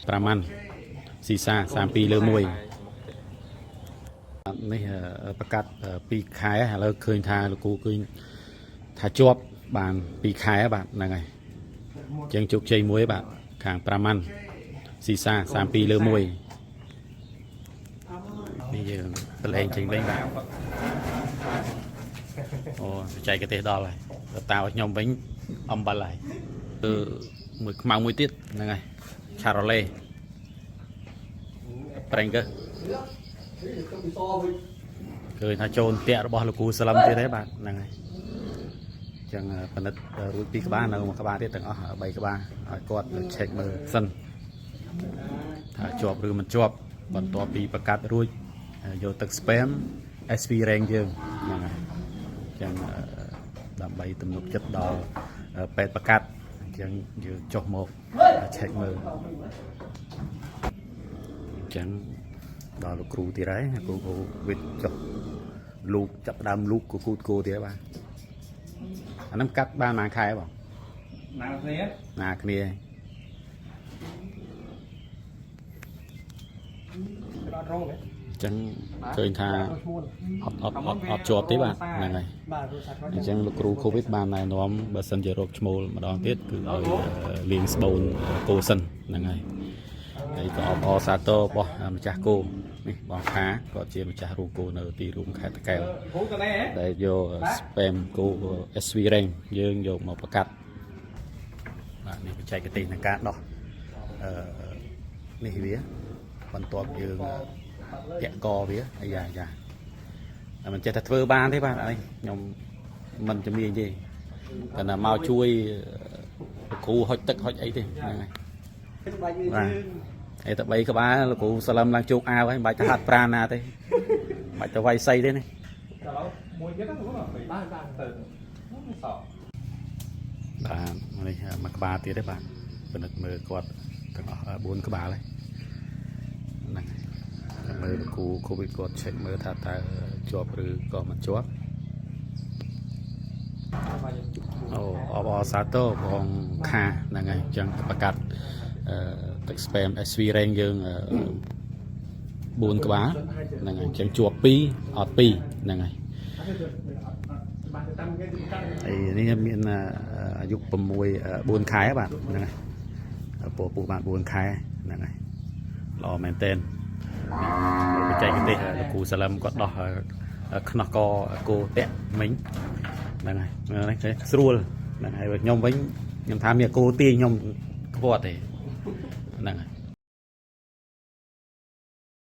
ប្រាម៉ាន់ស៊ីសា32លើ1នេះប្រកាស2ខែឥឡូវឃើញថាលោកគ្រូឃើញថាជាប់បាន2ខែបាទហ្នឹងហើយជាងជោគជ័យមួយបាទខាងប្រាម៉ាន់ស៊ីសា32លើ1នេះយើងប្រឡែងចេញវិញបាទអូបច្ចេកទេសដល់ហើយដល់តាឲ្យខ្ញុំវិញអំបិលហើយគឺមួយខ្មៅមួយទៀតហ្នឹងហើយឆារ៉ូឡេប្រេងកើឃើញថាចូលផ្ទះរបស់លោកគ្រូសលឹមទៀតហើយបាទហ្នឹងហើយអញ្ចឹងពិនិត្យរួចពីរក្បាលនៅមួយក្បាលទៀតទាំងអស់3ក្បាលឲ្យគាត់ឆែកមើលសិនថាជាប់ឬមិនជាប់បន្ទាប់ពីប្រកាសរួចយកទឹក sperm SV rank យើងហ្នឹងហើយអញ្ចឹងដើម្បីទំនុកចិត្តដល់ពេទ្យប្រកាសអញ្ចឹងយើងចុះមកឆែកមើលអញ្ចឹងដល់លោកគ្រូទៀតហើយគ្រូគ្រូវិទ្យចុះលូកចាប់ដើមលូកគូតគោទៀតហើយបាទអាហ្នឹងកាត់បានប៉ុន្មានខែបង ណាគ្នា ណាគ្នា អត់រងទេ អញ្ចឹងឃើញថា ឈ្មោះ អត់អត់អត់អត់ជាប់ទេបាទហ្នឹងហើយ បាទរស័ព្ទ អញ្ចឹងលោកគ្រូកូវីដបានណែនាំបើសិនជារោគឈ្មោលម្ដងទៀតគឺឲ្យលាងស្បូនគោសិនហ្នឹងហើយហើយក៏អបអរសាទររបស់ម្ចាស់គោនេះបងខាគាត់ជាម្ចាស់រោងគោនៅទីរួមខេត្តតាកែវ គ្រូកណែ ដែលយក spam គោ SV rank យើងយកមកប្រកាសបាទនេះបច្ចេកទេសនៃការដោះអឺនេះវាបន្ទាប់យើងតាក់កវាអាយ៉ាយ៉ាតែមិនចេះតែធ្វើបានទេបាទអីខ្ញុំមិនជំនាញទេតែណាមកជួយលោកគ្រូហុចទឹកហុចអីទេហ្នឹងហើយ បាច់វា បាទ ជើង អីតែ3ក្បាលលោកគ្រូសលឹមឡើងជោគអាវហើយមិនបាច់ទៅហាត់ប្រាណណាទេមិនបាច់ទៅវាយសីទេនេះ ឥឡូវមួយទៀតហ្នឹង បាទបាទ ទៅសក់ បាទនេះមួយក្បាលទៀតទេបាទពិនិត្យមើលគាត់ទាំងអស់4ក្បាលហើយហ្នឹងហើយមើលលោកគ្រូកូវីដគាត់ឆែកមើលថាតើជាប់ឬក៏មិនជាប់អូអបអរសាទរបងខាហ្នឹងហើយអញ្ចឹងប្រកាសអឺទឹក spam SV rank យើង4ក្បាលហ្នឹងហើយអញ្ចឹងជាប់2អត់2ហ្នឹងហើយ បាទតាមគេកាត់ ហើយនេះមានអាយុ6 4ខែបាទហ្នឹងហើយពោះពោះបាន4ខែហ្នឹងហើយល្អមែនទែនបច្ចេកទេសលោកគ្រូសាឡឹមគាត់ដោះខ្នោះកគោតាក់មិញហ្នឹងហើយហ្នឹងគេស្រួលហ្នឹងហើយខ្ញុំវិញខ្ញុំថាមានគោទាញខ្ញុំខ្វាត់ទេហ្នឹងហើយ